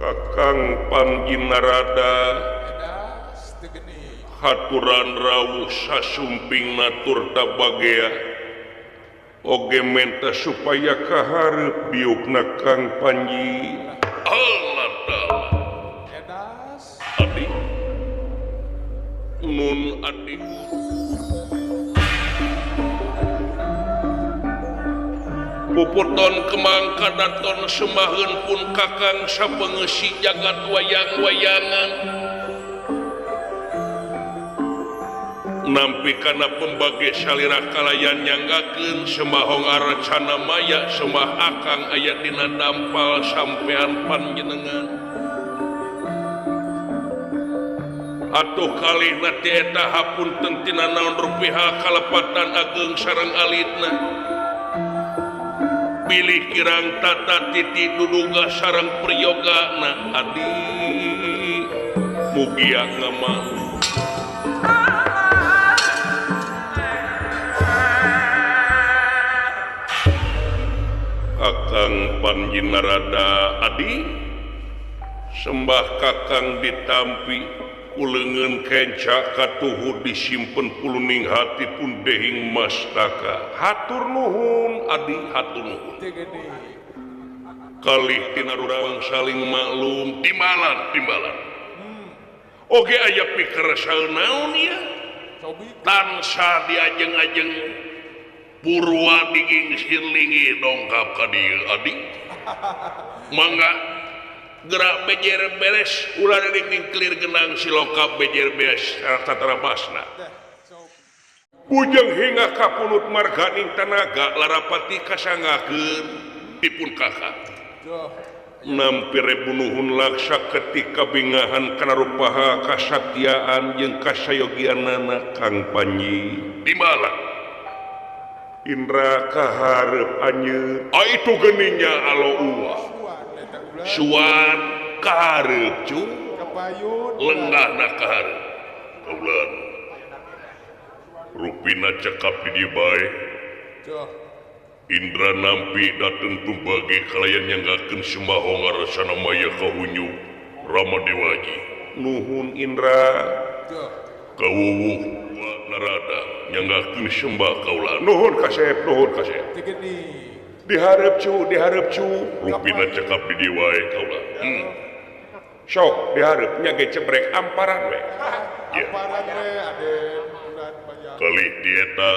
Kakang Panji Narada haturan rawuh sasumping turta bagea oge menta supaya kahareup diukna Kang Panji. Allah ta'ala Adi nun adi puputon kemang kadaton semaheun pun kakang sapengeusi jagat wayang-wayangan nampi kana pembage salira kalayan nyanggakeun semahong arcana maya semah akang aya dina dampal sampean panjenengan atuh kalihna ti eta hapunten tina naon rupiha kalepatan ageung sareng alitna pilih kirang tata titi duduga sareng priyogana adi mugia ngamalu. Kakang Panji Narada adi sembah kakang ditampi kulengeun kenca katuhu disimpen puluning hati pun dehing mastaka hatur nuhun adi hatur nuhun kalih tina rupang saling maklum timbalan timbalan oge aya pikersal naon ieu tansah diajeng-ajeng purwa digingsir linggih dongkap ka dieu adi mangga gerak bejer beres ulah dingklir genang siloka bejer beres satarabasna bujeng hingga kapunut marganing tanaga larapati kasangakeun dipun kakak nampi rebunuhun laksa ketika bingahan kana rupaha kasaktiaan jeung kasayogianana Kang Panji dimala Indra kahareup anjeun ah itu geuning alo uwa suan kahareup cu lenggahna kahareup kaulan rupina cekap di dieu bae Indra nampi dateng tumbage kalayan nyanggakeun sembahong arasana maya kahunyu Rama Dewaji nuhun Indra kawuwuh Narada nyanggakeun sembah kaula nuhun kasep nuhun kasep dihareup cu dihareup cu rupina cekap di dieu wae kaula sok dihareup nya ge cebrek amparan we amparan we aden kali dieta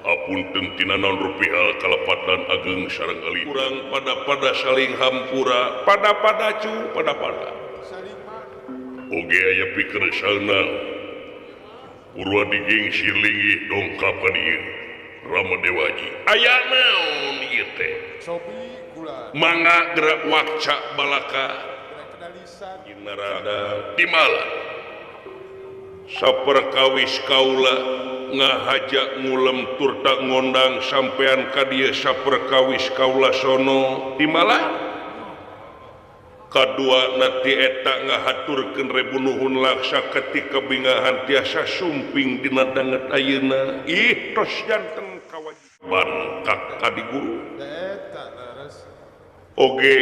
apunten tina naon rupiah kalepatan ageung sareng ali urang pada-pada saling hampura pada-pada cu pada-pada oge aya pikersana Purwa digingsir linggih dongkap ka dieu Rama Dewaji aya naon ieu teh mangga gerak wakca balaka Narada timala saperkawis kaula ngahaja ngulem turta ngondang sampean ka dieu saperkawis kaula sono timala kadua nati eta ngahaturkeun rebunuhun laksa ketika bingahan tiasa sumping dina danget ayeuna ih tos janten kawajiban ka kadi guru oge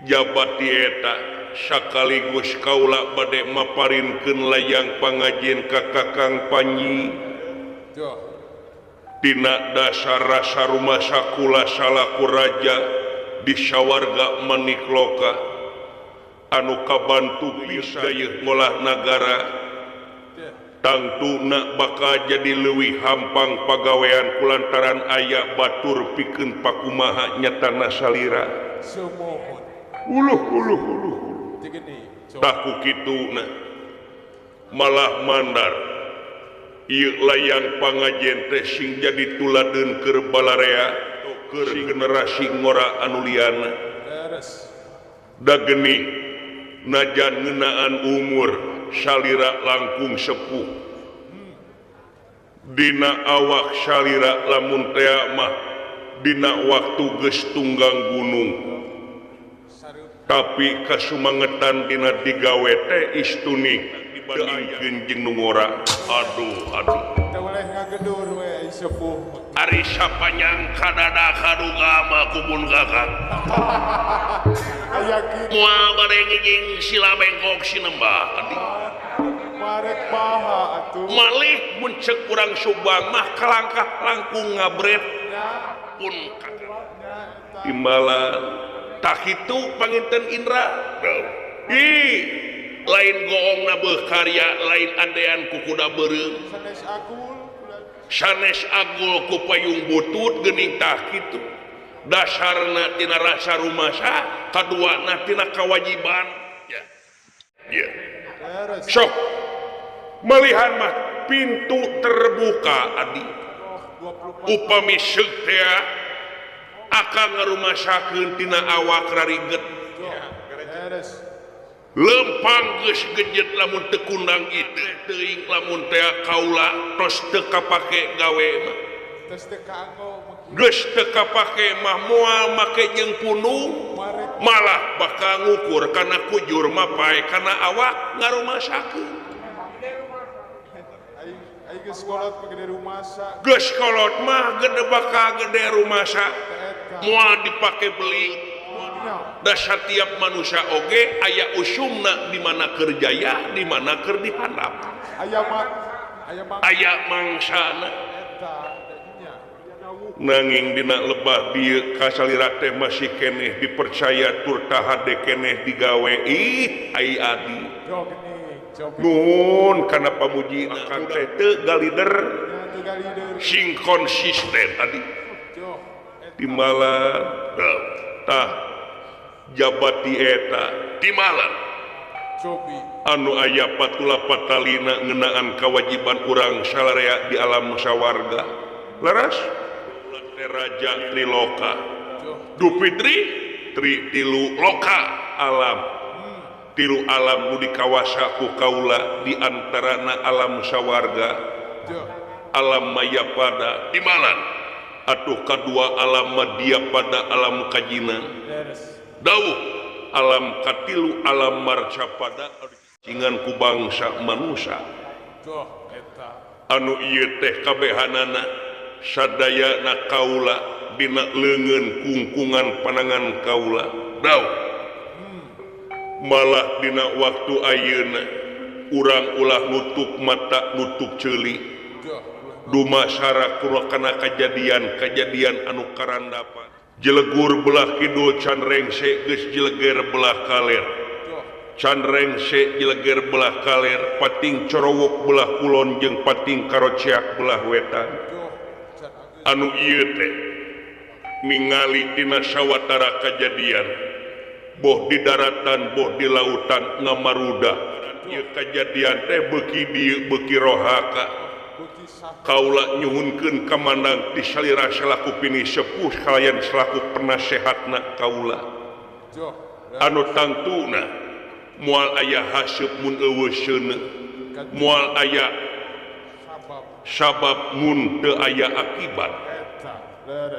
jabat eta sakaligus kaula bade maparinkeun layang pangajieun ka Kakang Panji tina dasar rasa rumasa kula salaku raja di sawarga Manikloka anu kabantu bisa yeuh ngolah nagara tangtuna bakal jadi leuwih hampang pagawean kulantaran aya batur pikeun pakumaha nyatana salira uluh uluh uluh tah ku kituna malah mandar ieu layang pangajen teh sing jadi tuladeun keur balarea keur generasi ngora anu liana da geuning najan ngeunaan umur salira langkung sepuh dina awak salira lamun tea mah dina waktu geus tunggang gunung tapi kasumangetan dina digawe teh istuni dibandingkeun jeung nu ngora aduh aduh Oleh ngagedur we sepuh. Ari sapanyang kadada kaduga mah kubun kakang. Aya kitu. Moal bade ngijing sila bengkok sinembah adi. Marek baha atuh. Malih mun ceuk urang Subang mah kalangkah langkung ngabret pun kakang. Timbalan tah kitu panginten Indra. Ih, lain goong na beuh karya, lain adean ku kuda beureum. Sanes agul sanes agul ku payung butut geuning tah kitu. Dasarna tina rasa rumasa, kaduana tina kawajiban. Ya. Ya. Sok melihan mah pintu terbuka adi. Upami seuk teh akang ngarumasakeun tina awak rariget. Lempang geus gejet lamun teu kundang ieu teuing lamun teh kaula tos teu kapake gawe mah. Geus teu kapake mah moal make jeung pundung, malah bakal ngukur kana kujur mapae kana awak ngarumasakeun. Geus kolot mah gede rumasa. Geus kolot mah gede bakal gede rumasa. Moal dipake beli. Da satiap manusia oge aya usumna di mana keur jaya, di mana keur dihandap. Aya mangsana. Nanging dina lebah dieu kasalira teh masih keneh dipercaya tur tahade keneh digawe ih ai adi. Nuhun kana pamuji akang teh teu galider sing konsisten tadi. Timbalan tah jabat di eta timbalan anu aya patula patalina ngeunaan kawajiban urang salarea di alam sawarga. Leres raja triloka dupitri tri tilu loka alam tilu alam nu dikawasa ku kaula di antarana alam sawarga alam mayapada timbalan atuh kadua alam madya pada alam kajinan dawuh alam katilu alam marcapada cingan ku bangsa manusia anu ieu teh kabehanana sadayana kaula dina leungeun kungkungan panangan kaula dawuh malah dina waktu ayeuna urang ulah nutup mata nutup ceuli dumasara kana kajadian-kajadian anu karandapan jelegur belah kidul can rengse geus jeleger belah kaler can rengse jeleger belah kaler pating corowok belah kulon jeung pating karoceak belah wetan anu ieu teh ningali dina sawatara kajadian boh di daratan boh di lautan ngamaruda ieu kajadian teh beuki dieu beuki rohaka kaula nyuhunkeun kamandang ti salira salaku pini sepuh kalayan selaku penasehatna kaula anu tangtuna moal aya haseup mun eueuh seuneu moal aya sabab mun teu aya akibat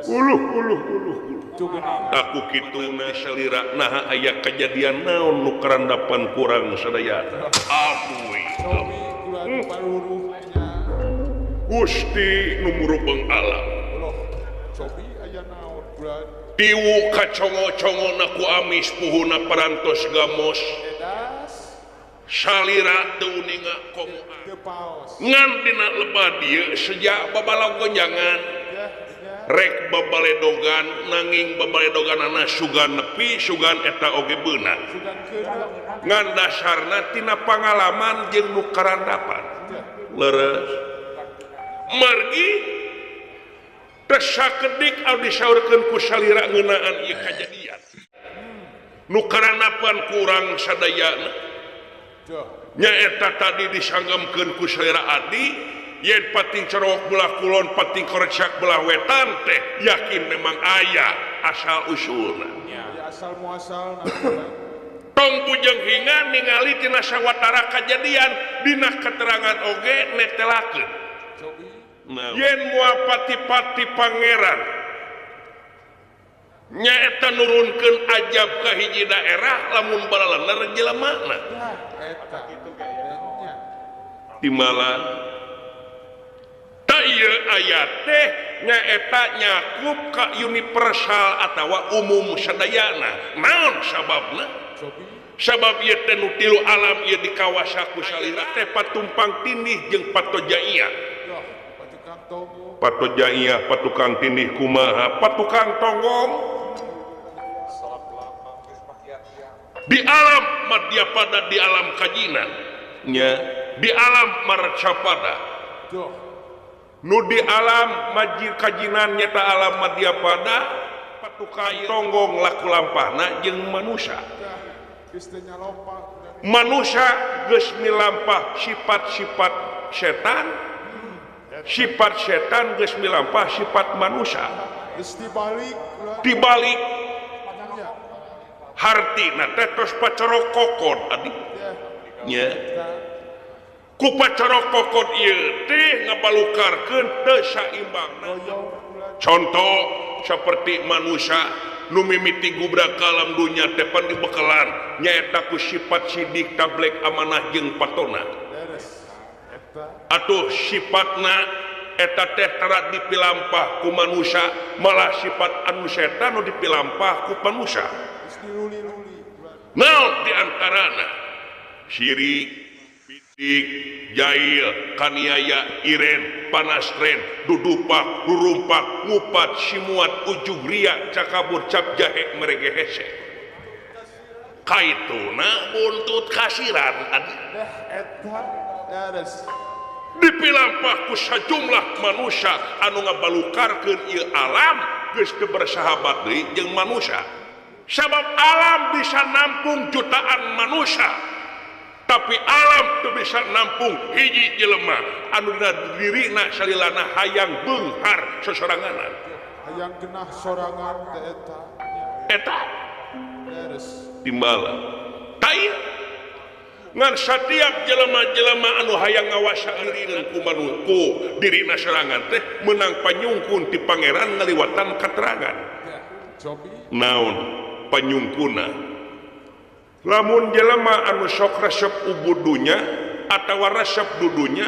uluh uluh uluh aku kituna salira naha aya kajadian naon nu karandapan kurang sadayana abuy Gusti nu murubeng alam tiwu kacongo-congona ku amis puhuna parantos gamos salira teu uninga komo ngan dina lebah dieu sejak babalaw gonjangan rek babaledogan nanging babaledoganana sugan nepi sugan eta oge beunang ngan dasarna tina pangalaman jeung nu karandapan leres margi teu sakedik anu disaurkeun ku salira ngeunaan ieu kajadian nu karanapan kurang sadayana nyaeta tadi disanggemkeun ku salira adi yen pating corowok belah kulon pating korecak belah wetan teh yakin memang aya asal usulna asal muasalna tong bujeng hinga ningali tina sawatara kajadian dina keterangan oge netelakeun yen moal pati-pati pangeran nyaeta nurunkeun ajab ka hiji daerah lamun balalener jelemana timbalan ieu ayat teh nyaeta nyakup ka universal atawa umum sadayana. Naon sababna? Sabab ieu teh nu tilu alam ieu dikawasa ku salira teh patumpang tindih jeung patojaiyah. Patojaiyah patukang tindih kumaha? Patukang tonggong. Di alam madyapada, di alam kajinan nya, di alam marcapada. Nu di alam majir kajinan nyata alam madyapada patukang tonggong laku lampahna jeung manusia. Manusia geus milampah sifat-sifat setan, sifat setan geus milampah sifat manusia. Dibalik hartina teh tos pacorok kokon adi nya. Ku pacorok kokon ieu teh ngabalukarkeun teu saimbangna. Contoh seperti manusia nu mimiti gubrak alam dunya teh pan dibekelan nyaeta ku sifat sidik tablek amanah jeung patona. Atuh sifatna eta teh tara dipilampah ku manusia, malah sifat anu setan nu dipilampah ku manusia. Naon di antarana? Syirik, bidik, jail, kaniaya, iren, panastren, dudupak, rurumpak, ngupat, simuat, ujug ria, cakabur, cap jahe, merege hese. Kaituna buntut kasiran adi. Dipilampah ku sajumlah manusia anu ngabalukarkeun ieu alam geus teu bersahabat deui jeung manusia. Sabab alam bisa nampung jutaan manusia, tapi alam teu bisa nampung hiji jelema anu dina dirina salilana hayang beunghar sosoranganan. Hayang genah sorangan teh eta. Eta timbalan. Tai ngan setiap jelema-jelema anu hayang ngawasa diri ku manuku dirina sorangan teh menang panyungkun ti pangeran ngaliwatan katerangan. Naon panyungkuna? Lamun jelema anu sok resep ubudunya atawa resep dudunya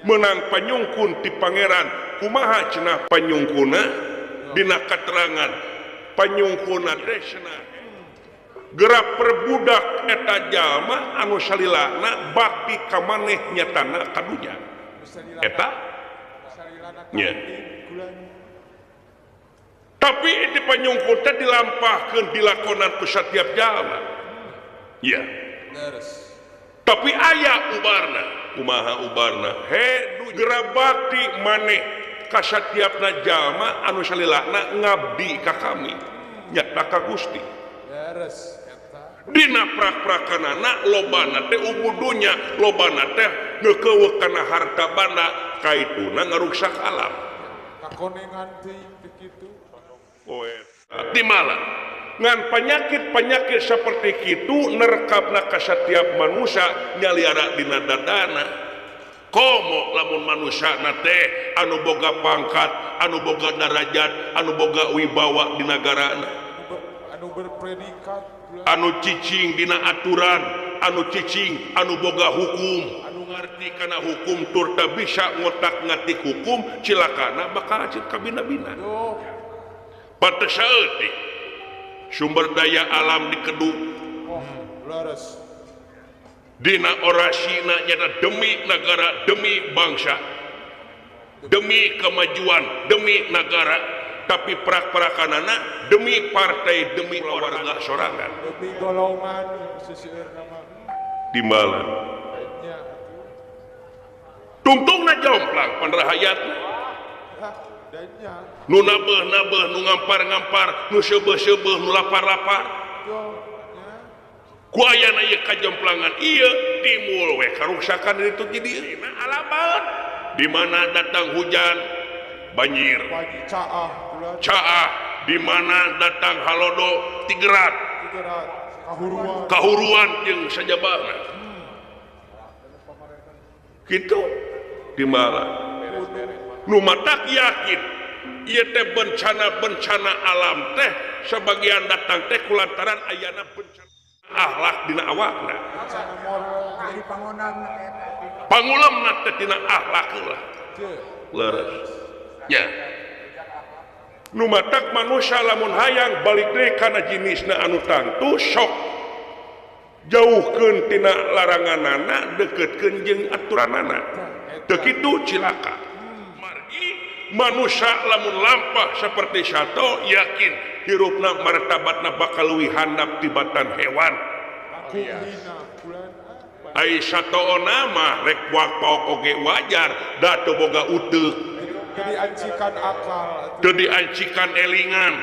menang panyungkun ti pangeran, kumaha cenah panyungkuna? Dina katerangan panyungkuna teh cenah gerak perbudak eta jalma anu salilana bakti ka maneh nyatana ka dunya. Eta nya. Tapi itu panyungkun teh dilampahkeun dilakonan ku satiap jalma. Ya. Tapi aya ubarna, kumaha ubarna? He gerak bakti maneh ka satiapna jalma anu salilana ngabdi ka kami nyata ka Gusti. Dina prak-prakanana lobana teh ubudunya, lobana teh ngeukeut kana harta banda, kaituna ngaruksak alam. Kakonengan teuing teh kitu. Oh eta timala. Ngan penyakit-penyakit seperti kitu nerkapna ka satiap manusia nyaliara dina dadana. Komo lamun manusia na teh anu boga pangkat, anu boga darajat, anu boga wibawa di nagarana, anu berpredikat, anu cicing dina aturan, anu cicing anu boga hukum, anu ngarti kana hukum tur teu bisa ngotak-ngatik hukum, cilakana bakal acit kabina-bina. Pantes saeutik sumber daya alam dikeduk. Dina orasina nyata demi negara, demi bangsa, demi kemajuan, demi negara, tapi prak-prakanana demi partai, demi warga sorangan, demi golongan seseueurna mah. Timbalan tungtungna jomplang panrahayatna. Nu nabeuh-nabeuh, nu ngampar-ngampar, nu seubeuh-seubeuh, nu lapar-lapar. Ku ayana ieu kajomplangan ieu timbul we karuksakan ditu di dieu. Alam di mana datang hujan banjir, caah, di mana datang halodo tigerat, kahuruan jeung sajabana. Kitu timbalan. Nu matak yakin ieu teh bencana-bencana alam teh sebagian datang teh kulantaran ayana bencana akhlak dina awakna. Pangulemna teh dina akhlak heula. Leres nya nu matak manusia lamun hayang balik deui kana jenisna anu tangtu sok jauhkeun tina laranganana deketkeun jeung aturanana teu kitu cilaka. Margi manusia lamun lampah seperti sato yakin hirupna martabatna bakal leuwih handap tibatan hewan. Ai satoona mah rek paok oge wajar da teu boga uteuk teu diancikan akal teu diancikan elingan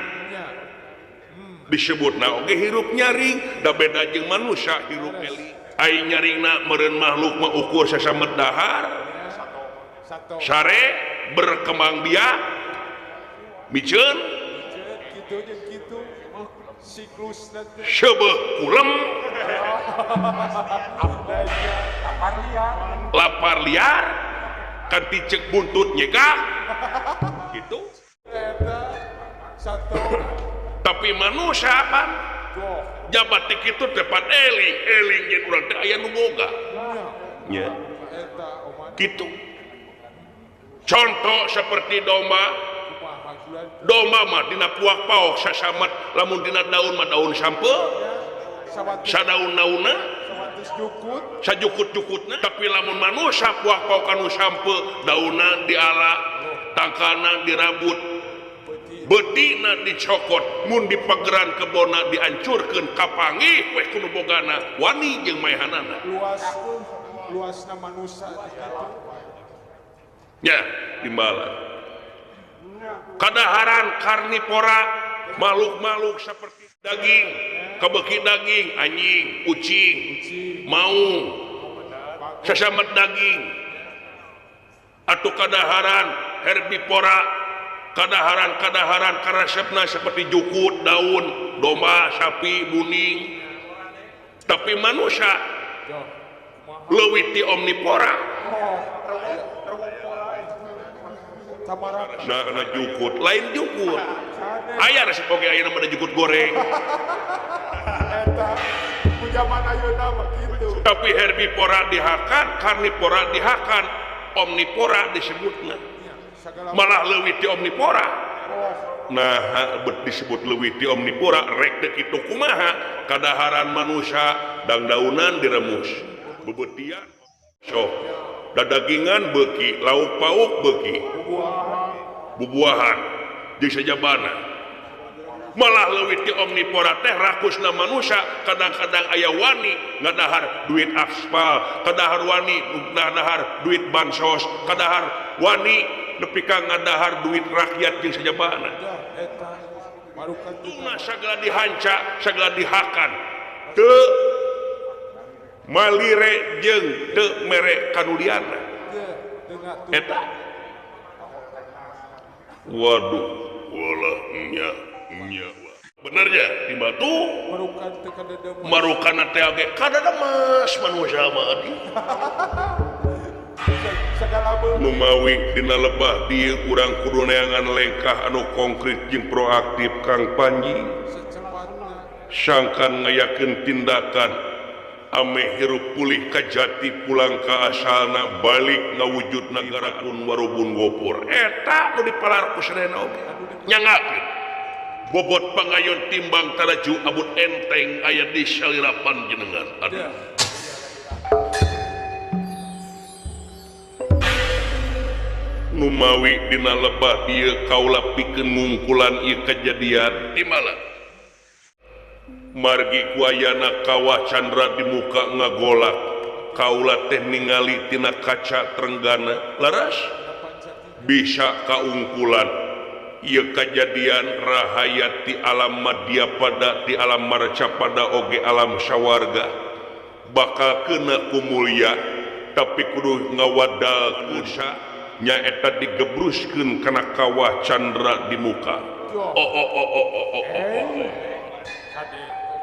disebutna oge hirup nyaring da beda jeung manusia hirup eling. Ai nyaringna meureun makhluk mah ukur sasamet dahar sare berkembang biak miceun kitu jeung kitu siklusna seubeuh kulem lapar liar kan ticek buntut nyegah gitu. Tapi manusia kan jabat ti kitu tepat eling eling jeung urang teh aya nu boga nya kitu. Contoh seperti domba, domba mah dina puak paok sasamet lamun dina daun mah daun sampeu sadaun-daunna sajukut-jukutna. Tapi lamun manusia puak paok anu sampeu daunna diala tangkalna dirabut betina dicokot mun dipageran kebona diancurkeun kapanggih we kudu bogana wani jeung maehanana luas luasna manusia nya timbalan kadaharan karnivora makhluk-makhluk seperti daging kebeki daging anjing kucing maung sasamet daging atau kadaharan herbivora kadaharan-kadaharan karesepna seperti jukut daun domba sapi buning. Tapi manusia leuwih ti omnivora. Nah, jukut lain jukut aya resep oge aya nama jukut goreng. Tapi herbivora dihakan, karnivora dihakan, omnivora disebutna malah leuwih ti omnivora. Nah disebut leuwih ti omnivora rek teu kitu kumaha kadaharan manusia dangdaunan diremus bebetian sok dadagingan beuki lauk pauk beuki bubuahan jeung sajabana. Malah leuwih ti omnivora teh rakusna manusia kadang-kadang aya wani ngadahar duit aspal, kadahar wani ngadahar duit bansos, kadahar wani nepi ka ngadahar duit rakyat jeung sajabana. Tuna sagala dihanca, sagala dihakan teu malire jeung teu mere kanuliana eta. Waduh walah nya nya benernya di batu marukan teh oge kadademas manusia mah adi. Numawi dina lebah dieu urang kudu neangan lengkah anu konkret jeung proaktif Kang Panji sangkan ngayakeun tindakan ameh hirup pulih ka jati pulang ka asalna balik ngawujud nagara kun warubun gopur eta nu dipalar ku sadayana oge nyangakeun bobot pangayon timbang taraju abut enteng aya di salira panjenengan. Aduh numawi dina lebah ieu kaula pikeun ngungkulan ieu kejadian timala margi kuayana kawah candra di muka ngagolak kaula teh ningali tina kaca trenggana laras bisa kaungkulan ieu kejadian rahayat di alam madya pada di alam marca pada oge alam sawarga bakal kena kumulya tapi kudu ngawadal kusa nyaeta digebruskeun kana kawah candra di muka. Oh oh oh oh oh oh oh.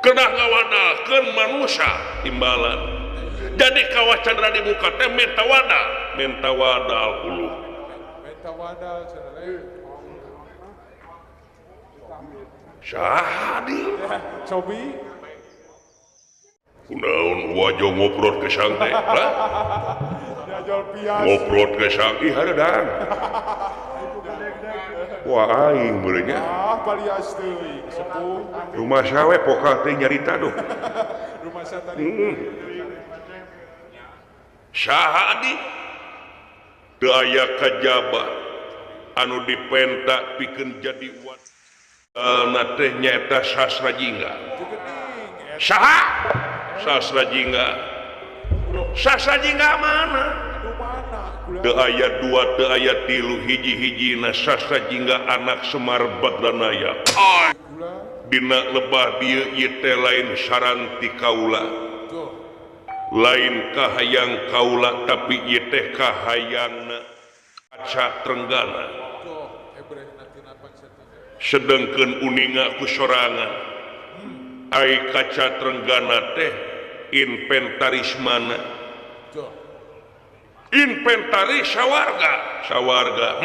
Kena ngawadalkeun manusia timbalan. Jadi kawah candra di muka teh menta wadal, menta wadal uluh. Menta wadal cenah. Sahadi. Cobi. Kunaon wajo ngoprot ke sang teh, lah? Ngobrol ke sang ih hareudang. Wah aing meureun nya. Ah palias teuing sepuh. Rumah sawe pokal teh nyarita duh. Rumah sa tadi. Saha adi? Teu aya kajaba anu dipenta pikeun jadi wadana teh nyaeta Sastra Jingga. Saha? Sastra Jingga. Sastra Jingga mana? Teu aya dua, teu aya tilu, hiji-hijina Sastra Jingga anak Semar Bagdanaya. Dina lebah dieu ieu teh lain saran ti kaula. Lain kahayang kaula tapi ieu teh kahayangna Kaca Trenggana. Sedengkeun uninga ku sorangan. Ai Kaca Trenggana teh inventaris mana? Inventaris sawarga, sawarga.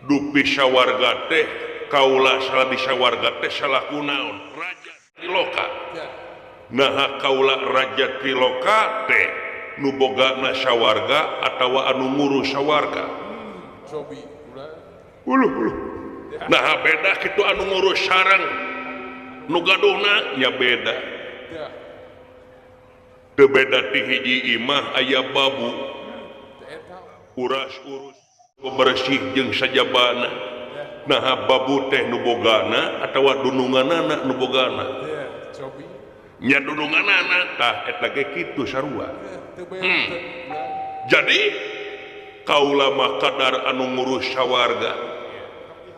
Dupi sawarga teh kaula salah di sawarga teh salah kunaon? Raja Triloka. Naha kaula Raja Triloka teh nu bogana sawarga atawa anu ngurus sawarga. Uluh uluh. Naha beda kitu anu ngurus sareng nu gaduhna nya beda. Teu beda ti hiji imah aya babu uras urus bebersih jeung sajabana. Naha babu teh nu bogana atawa dununganana nu bogana. Nya dununganana tah eta ge kitu sarua. Jadi kaula mah kadar anu ngurus sawarga.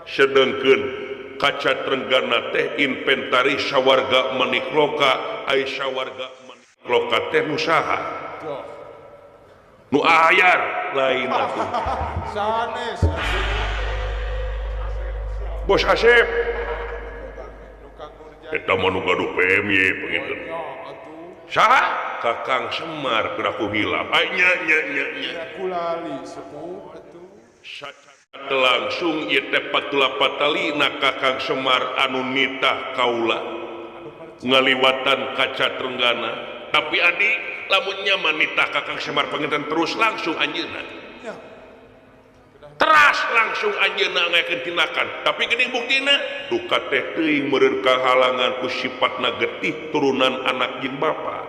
Sedengkeun Kaca Trenggana teh inventaris sawarga manikloka ai sawarga loka teh nu saha? Nu ayar lain atuh. Sanes. Bos Asep. Eta mah nu gaduh PMY panginten. Saha? Kakang Semar piraku hilap. Ai nya nya nya nya. Kulali sepuh atuh. Saca langsung ieu teh patula patalina Kakang Semar anu nitah kaula ngaliwatan Kaca Trenggana. Tapi adi lamun nyaman nitah Kakang Semar panginten terus langsung anjeunna. Teras langsung anjeunna ngayakeun tindakan. Tapi geuning buktina duka teh teuing meureun kahalangan ku sipatna getih turunan anak jeung bapa.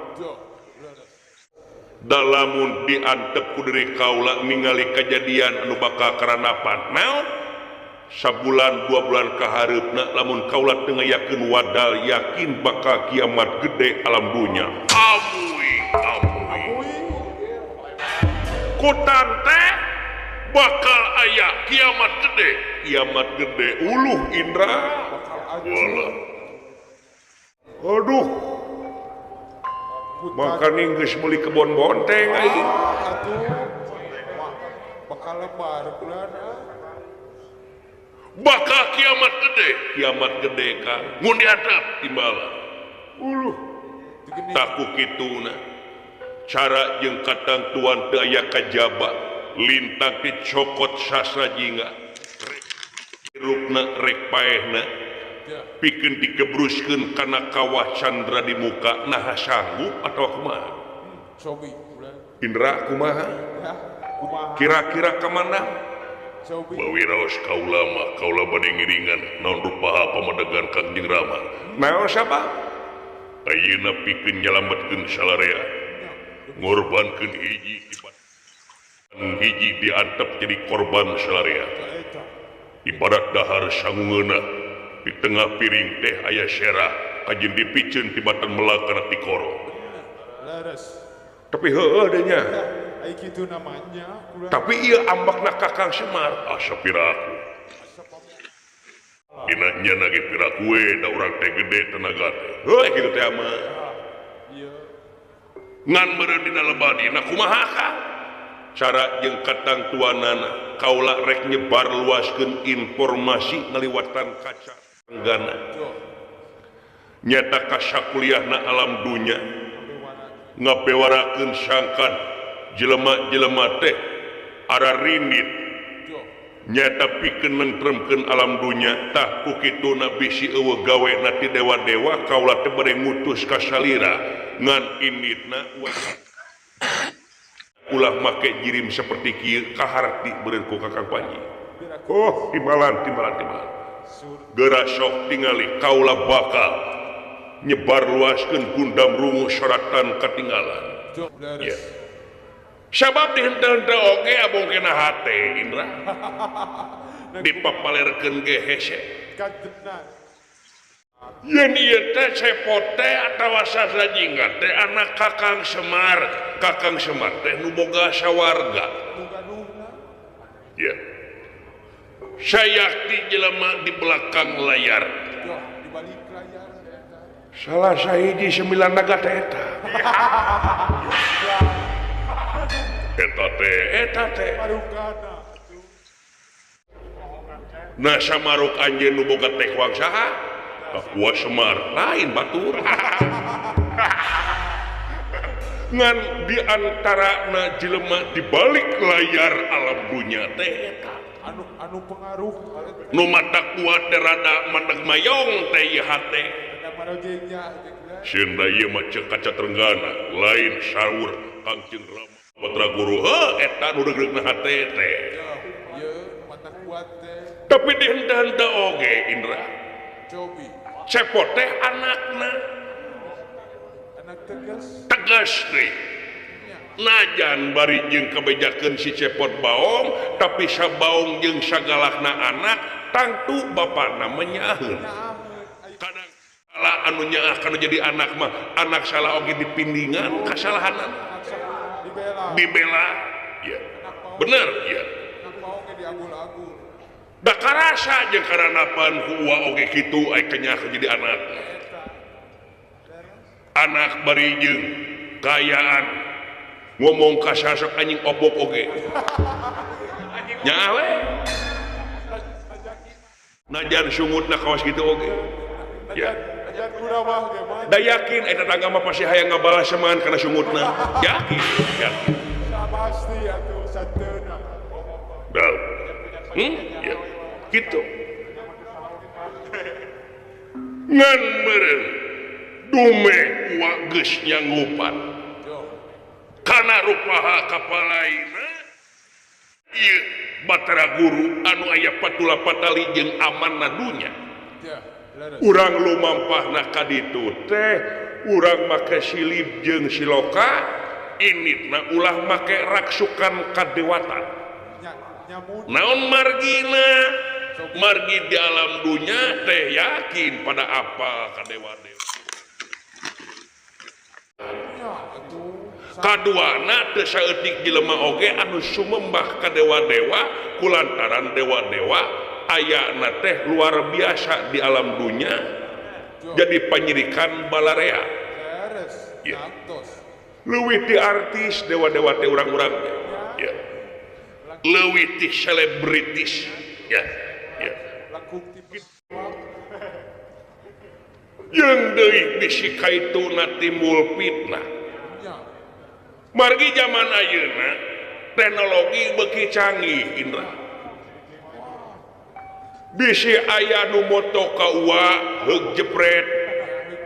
Da lamun diantep ku diri kaula ningali kajadian anu bakal karanapan. Naon? Sabulan dua bulan kahareupna lamun kaula teu ngayakeun wadal yakin bakal kiamat gede alam dunya. Amuy, amuy. Kutan teh bakal aya kiamat gede, kiamat gede uluh Indra. Walah. Aduh. Makane geus meuli kebon bonteng aing. Atuh. Bakal lebar kulana. Bakal kiamat gede Kang. Mun diantep timbalan. Uluh. Taku kituna. Cara jeung katangtuan teu aya kajaba, lintang dicokot Sastra Jingga. Rupna rek paehna. Pikeun digebruskeun kana kawah Candra di muka naha sanggup atawa kumaha? Cobi. Indra kumaha? Kira-kira ka mana? Bawiraos kaula mah kaula bade ngiringan naon rupa pamadegan Kangjeng Rama. Naon sabab? Ayeuna pikeun nyalametkeun salarea. Ngorbankeun hiji hiji diantep jadi korban salarea. Ibarat dahar sangungeuna di tengah piring teh aya serah kajeun dipiceun tibatan melak kana tikoro. Tapi heueuh deui nya. Kitu namanya. Tapi ieu ambakna Kakang Semar asa piraku. Dina nya ge piraku we da urang teh gede tenaga teh. Heuh kitu teh mah. Ngan meureun dina lebadina kumaha ka? Cara jeung katangtuanana kaula rek nyebar luaskeun informasi ngaliwatan Kaca Trenggana. Nyata kasakuliahna alam dunya ngabewarakeun sangkan jelema-jelema teh ara rindit nyata pikeun nentremkeun alam dunya tah ku kituna bisi eueuh gawe na ti dewa-dewa kaula teh bade ngutus ka salira ngan inditna Ulah make jirim seperti kieu kaharti beureun ku Kakang Panji. Oh, timbalan timbalan timbalan. Geura sok tingali kaula bakal nyebar luaskeun gundam rungu soratan katinggalan. Ya. Sabab dihenteu-henteu oge abong kena hate Indra. Dipapalerkeun ge hese. Yen ieu teh cepot teh atawa sasajingga teh anak Kakang Semar. Kakang Semar teh nu boga sawarga. Ya. Sayakti jelema di belakang layar. Di balik layar salah sahiji 9 naga teh eta. Eta teh eta teh. Nah samaruk anjeun nu boga tekwang saha? Kakuah Semar lain batur. Ngan di antara na jelema di balik layar alam dunya teh eta. Anu anu pengaruh nu mata kuat teh rada mandeg mayong teh ieu hate. Sieun da ieu mah ceuk kaca Trenggana lain saur Kangjeng Rama Putra Guru heuh eta nu reugreugna hate teh. Ieu mata kuat teh. Tapi dihenteu-henteu oge Indra. Cobi. Cepot teh anakna. Anak tegas. Tegas deui. Najan bari jeung kabejakeun si Cepot baong, tapi sabaong jeung sagalakna anak tangtu bapana menyaheun. Kadang salah anu nyaah kana jadi anak mah, anak salah oge dipindingan kasalahanan. Dibela. Dibela. Ya. Bener ya. Anak baong ge diagul-agul. Da karasa jeung karanapan ku uwa oge kitu ai kenyah jadi anak. Anak bari jeung kayaan ngomong ka sasok anjing obok oge. Nyaah we. Najan sungutna kawas kitu oge. Ya. Da yakin eta tetangga mah pasti hayang ngabalas seman kana sungutna. Yakin, yakin. Pasti atuh sateuna. Bau. Ya. Kitu. Ngan meureun dume uwa geus nyanggupan. Kana rupaha kapalaina ieu Batara Guru anu aya patula patali jeung amanna dunya. Urang lumampahna ka ditu teh urang make silib jeung siloka initna ulah make raksukan kadewatan. Naon margina? Margi di alam dunya teh yakin pada apa kadewa-dewa. Kaduana teu saeutik jelema oge anu sumembah ka dewa-dewa kulantaran dewa-dewa ayana teh luar biasa di alam dunya jadi panyirikan balarea. Ya. Leuwih ti artis dewa-dewa teh urang-urang teh. Ya. Leuwih ti selebritis. Ya. Ya. Jeung deui bisi kaituna timbul fitnah. Margi zaman ayeuna teknologi beuki canggih Indra. Bisi aya nu moto ka uwa heug jepret,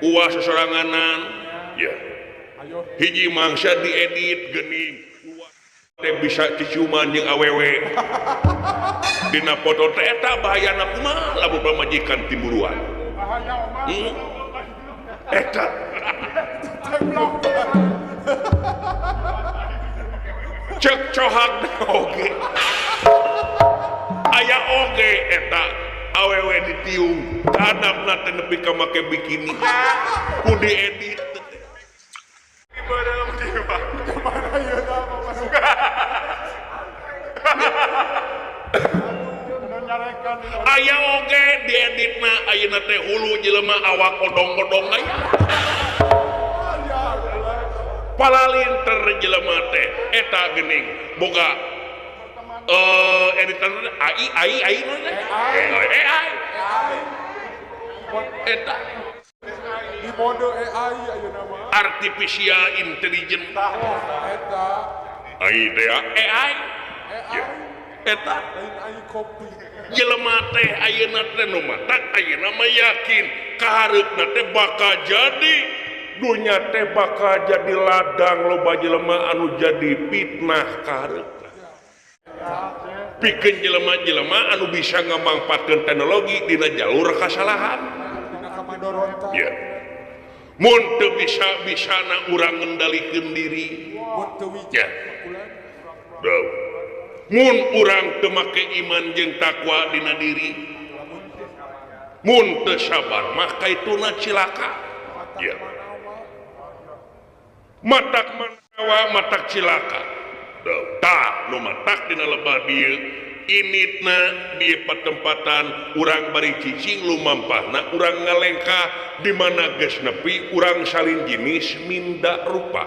uwa sasoranganan, ya. Hiji mangsa diedit geuning, uwa teh bisa ciciuman jeung awewe. Dina foto teh eta bahayana kumaha lamun pamajikan timburuan. Eta. Cek cohak oge aya oge eta awewe ditiung hadapna teh nepi ka make bikini ku diedit aya oge dieditna ayeuna teh hulu jelema awak odong-odong aya palalinter jelema teh eta geuning boga editan AI AI AI AI eta di mode AI ayeuna mah artificial intelligence eta AI teh AI eta lain AI kopi jelema teh ayeuna teh nu matak ayeuna mah yakin kahareupna teh bakal jadi Dunya teh bakal jadi ladang loba jelema anu jadi fitnah kaharepna. Pikeun jelema-jelema anu bisa ngamangpaatkeun teknologi dina jalur kasalahan. Ya. Mun teu bisa-bisana urang ngendalikeun diri. Ya. Mun urang teu make iman jeung takwa dina diri. Mun teu sabar mah kaituna cilaka. Ya. Matak manawa matak cilaka. Tah nu matak dina lebah dieu initna di patempatan urang bari cicing lumampahna urang ngalengkah di mana geus nepi urang salin jinis minda rupa.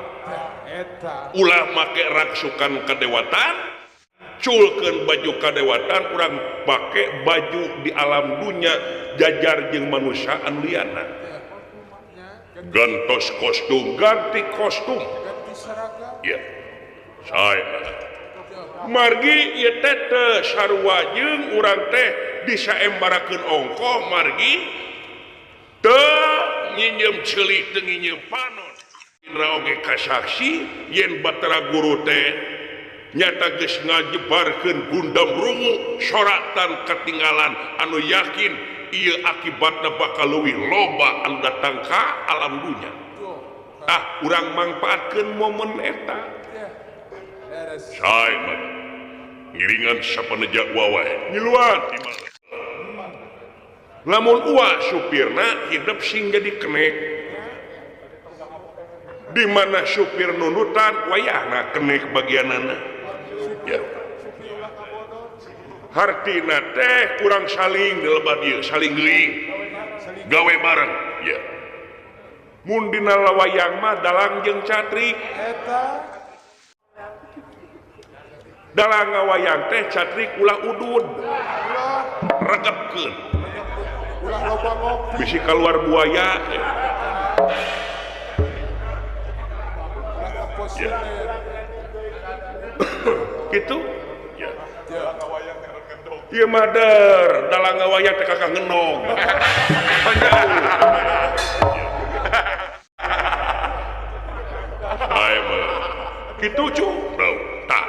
Ulah make raksukan kadewatan, culkeun baju kadewatan urang pake baju di alam dunya jajar jeung manusia anu liana. Gantos kostum, ganti kostum. Ya. Saya margi ieu teh teu sarua jeung urang teh disaembarakeun ongkoh margi teu nginjem ceuli teu nginjem panon. Indra oge kasaksi yen Batara Guru teh nyata geus ngajebarkeun gundam rungu soratan ketinggalan anu yakin ieu akibatna bakal leuwih loba anu datang ka alam dunya. Ah, urang mangpaatkeun momen eta. Sae mah ngiringan sapaneja wawae ngiluan di mana. Lamun uwa supirna hidup sing jadi kenek. Di mana supir nunutan wayahna kenek bagianana. Ya. Hartina teh kurang saling di lebah dieu, saling geuing. Gawe bareng, ya. Mun dina lawayang mah dalang jeung catrik. Eta dalang ngawayang teh catrik ulah udud. Regepkeun. Ulah loba ngopi. Bisi kaluar buaya. Ya. Gitu? Ya. Ieu mah der, dalang ngawayang teh kakak ngenog. Panjang. Ayo mah. Kitu cu. Tah.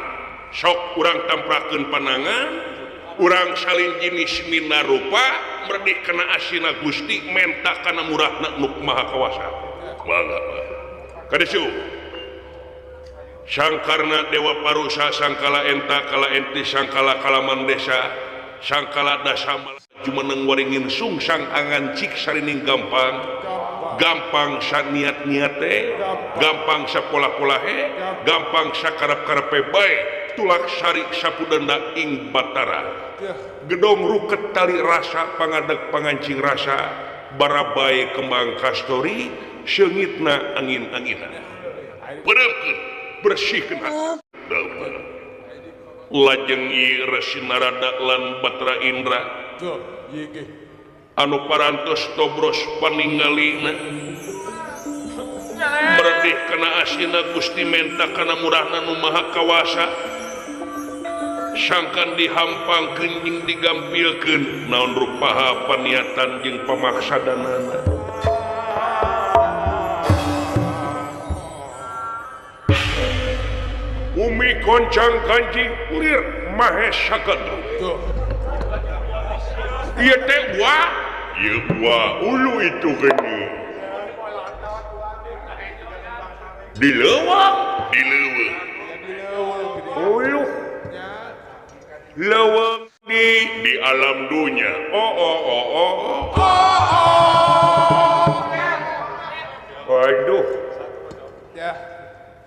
Sok urang tamprakeun panangan, urang salin jinis mina rupa, merdih kana asina Gusti menta kana murahna nu Maha Kawasa. Mangga. Kadieu Sangkarna Dewa Parusa sangkala enta kala enti sangkala kalaman desa sangkala dasa jumeneng waringin sungsang angan cik sarining gampang gampang sa niat-niate gampang sa pola-polahe gampang sa karep-karepe bae tulak sari sapudenda ing Batara gedong ruket tali rasa pangadeg pangancing rasa barabai kembang kastori seungitna angin-anginan peureumkeun bersihkeun lajeng ieu Resi Narada lan Batara Indra anu parantos tobros paningalina meredih kana asina Gusti menta kana murahna nu Maha Kawasa sangkan dihampangkeun jeung digampilkeun naon rupaha paniatan jeung pamaksadanana. Bumi koncang kancing lir Mahesa Gandrung. Ieu teh buah, ieu buah ulu itu geuning. Di leuweung, di leuweung. Ulu. Leuweung di alam dunya. Oh oh oh oh. Oh. Aduh. Ya.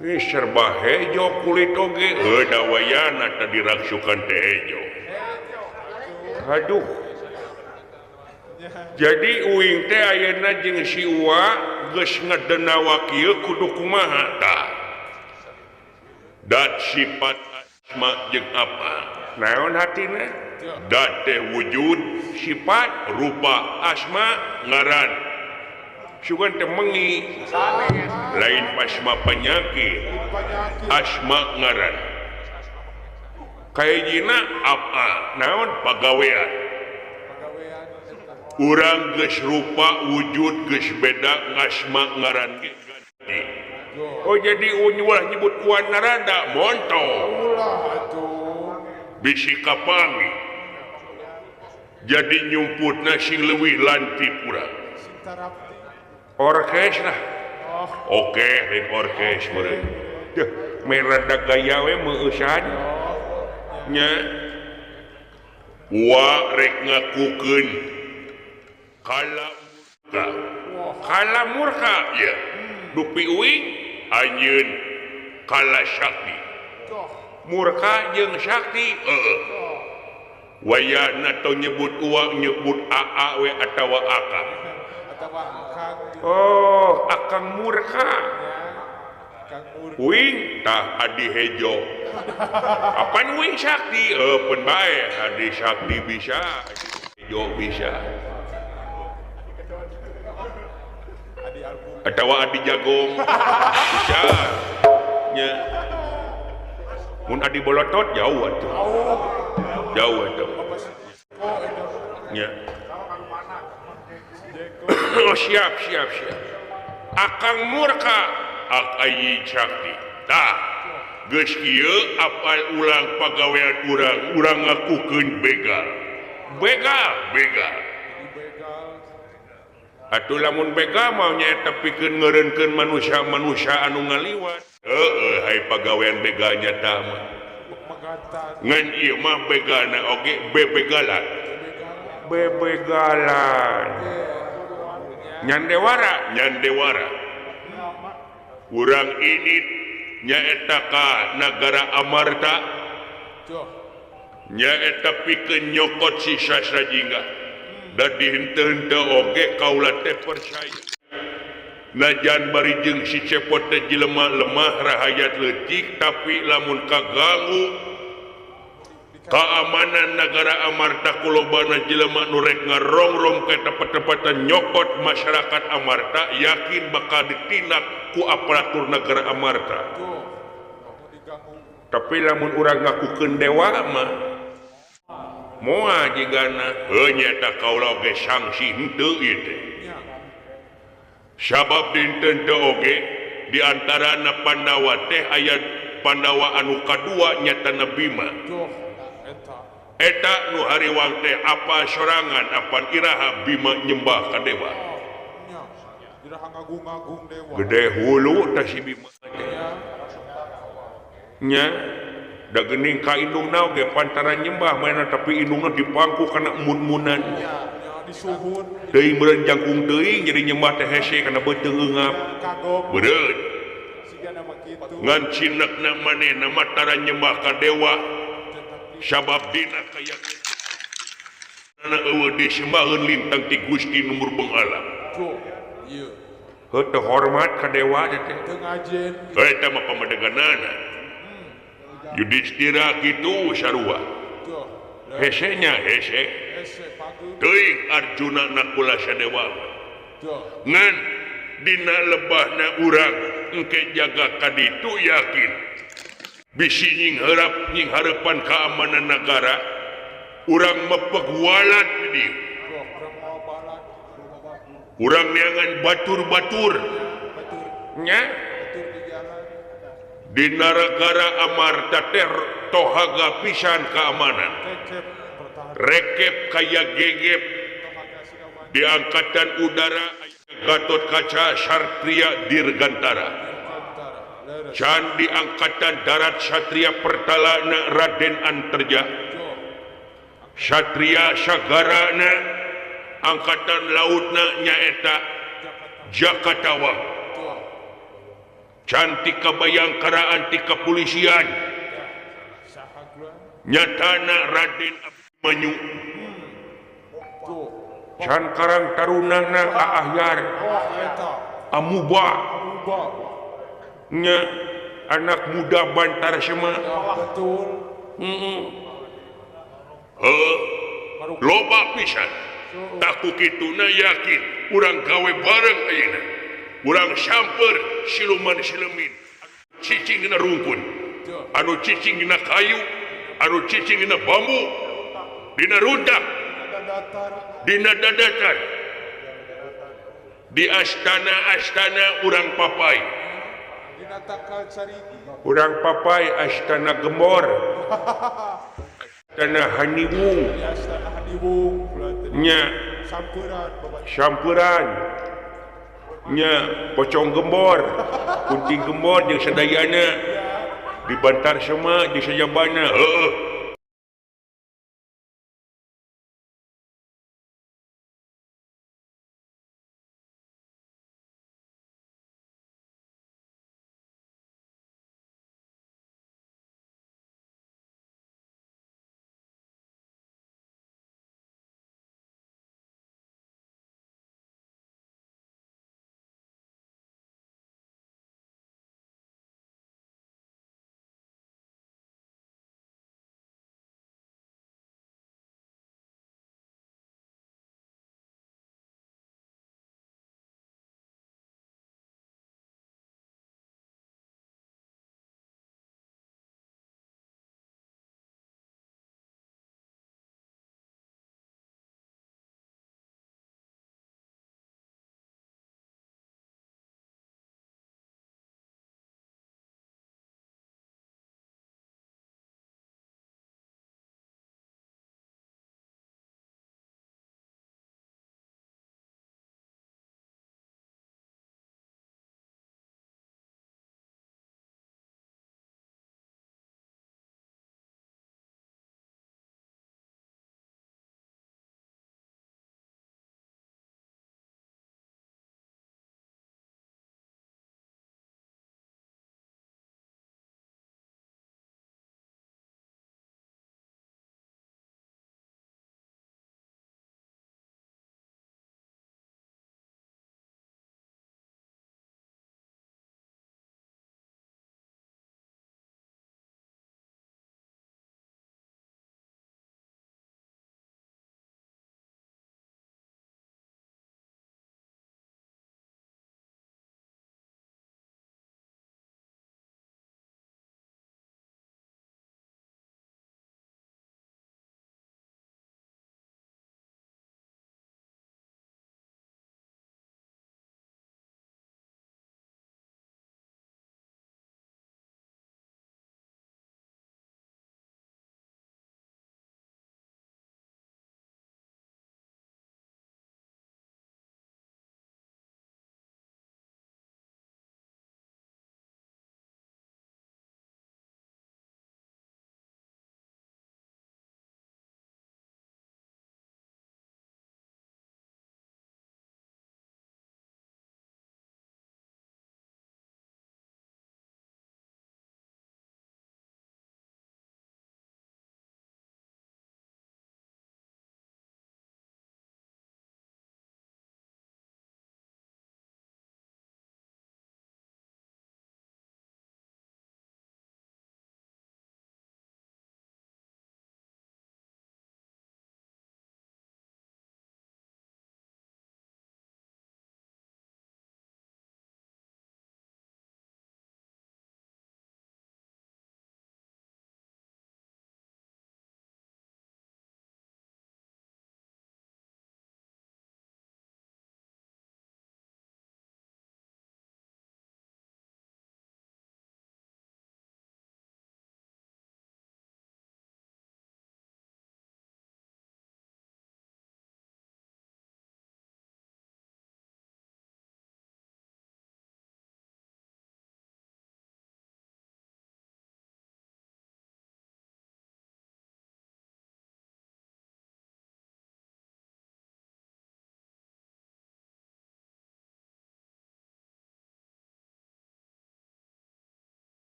Ih serba hejo kulit oge da wayana tadi raksukan teh hejo. Aduh. Jadi uing teh ayeuna jeung si Uwa geus ngedenawa kieu kudu kumaha tah. Dat sifat asma jeung apa? Naon hatina? Dat teh wujud, sifat, rupa, asma, ngaran. Sugan teh mengi lain asma penyakit, asma ngaran. Kayajina apa? Naon pagawean. Urang geus rupa wujud geus beda ngasma ngaran ge ganti. Oh jadi ulah nyebut Wan Narada monto. Ulah atuh. Bisi kapangi. Jadi nyumputna sing leuwih lantip urang. Orkes lah. Oke, lain orkes meureun. Teuh, merada gaya we meueusan. Nya. Wa rek ngakukeun kala murka. Kala murka ya. Dupi uing anjeun kala sakti. Murka jeung sakti heeh. Wayahna tong nyebut uang nyebut aa we atawa akang. Oh, akang murka. Uing tah adi hejo. Apan uing sakti? Pun bae adi sakti bisa, adi hejo bisa. Atawa adi jagong bisa. Nya. Mun adi bolotot jauh atuh. Jauh atuh. Nya. Oh, siap siap siap. Akang murka ak ayi sakti. Tah geus ieu apal ulang pagawean urang, urang ngakukeun begal. Begal, begal. Atuh lamun begal mah nyaeta pikeun ngeureunkeun manusia-manusia anu ngaliwat. Heeh, hai pagawean begal nyata mah. Ngan ieu mah begalna oge bebegalan. Bebegalan. Nyandewara, nyandewara. Urang ini nyaeta ka nagara Amarta. Nyaeta pikeun nyokot si Sasrajingga. Da dihenteu-henteu oge kaula teh percaya. Najan bari jeung si Cepot teh jelema lemah rahayat leutik tapi lamun kaganggu keamanan negara Amarta kulobana jelema nu rek ngarongrong ke tempat-tempatan nyokot masyarakat Amarta yakin bakal ditindak ku aparatur negara Amarta. Tapi lamun urang ngakukeun dewa mah moal jigana heuh nyata kaula oge sanksi henteu ieu teh. Sabab dinten teu oge di antarana Pandawa teh aya Pandawa anu kadua nyatana Bima. Eta nu hariwang teh apa sorangan apan iraha Bima nyembah ka dewa. Gede hulu teh si Bima teh. Nya da geuning ka indungna oge pantaran nyembah mainna tapi indungna dipangku kana mun-munan. Teuing meureun jangkung teuing jadi nyembah teh hese kana beuteung eungap. Beureut. Ngan cinekna manehna mah tara nyembah ka dewa. Sabab dina kayakinan eueuh disembaheun lintang ti Gusti nu Murbeng Alam. Heuh teu hormat ka dewa teh. Teu ngajen. Eta mah pamadeganana. Yudhistira kitu sarua. Hesenya hese. Teuing Arjuna Nakula Sadewa. Ngan dina lebahna urang engke jaga ka ditu yakin. Bisi nyingharap nyingharepan keamanan negara urang mepegwalat di dieu. Urang neangan batur-batur nya di nagara Amarta teh tohaga pisan keamanan. Rekep kaya gegep di angkatan udara Gatot Kaca Satria Dirgantara. Candi angkatan darat Satria Pertalana Raden Anterja. Satria Sagarana angkatan lautna nyaeta Jakatawa. Cantika Bayangkara anti kepolisian nyatana Raden Abimanyu. Can Karang Tarunana Ahyar Amuba nya anak muda Bantar Sema. Loba pisan taku kituna yakin urang gawe bareng ayeuna urang samper siluman silemin cicing dina rungkun anu cicing dina kayu anu cicing dina bambu dina runtak Dina dadatar di astana-astana urang papai. Urang papai astana Gembor, Astana Haniwung nya, Sampuran nya, Pocong Gembor, Kunting Gembor jeung sadayana di Bantar Sema jeung sajabana. Heuh.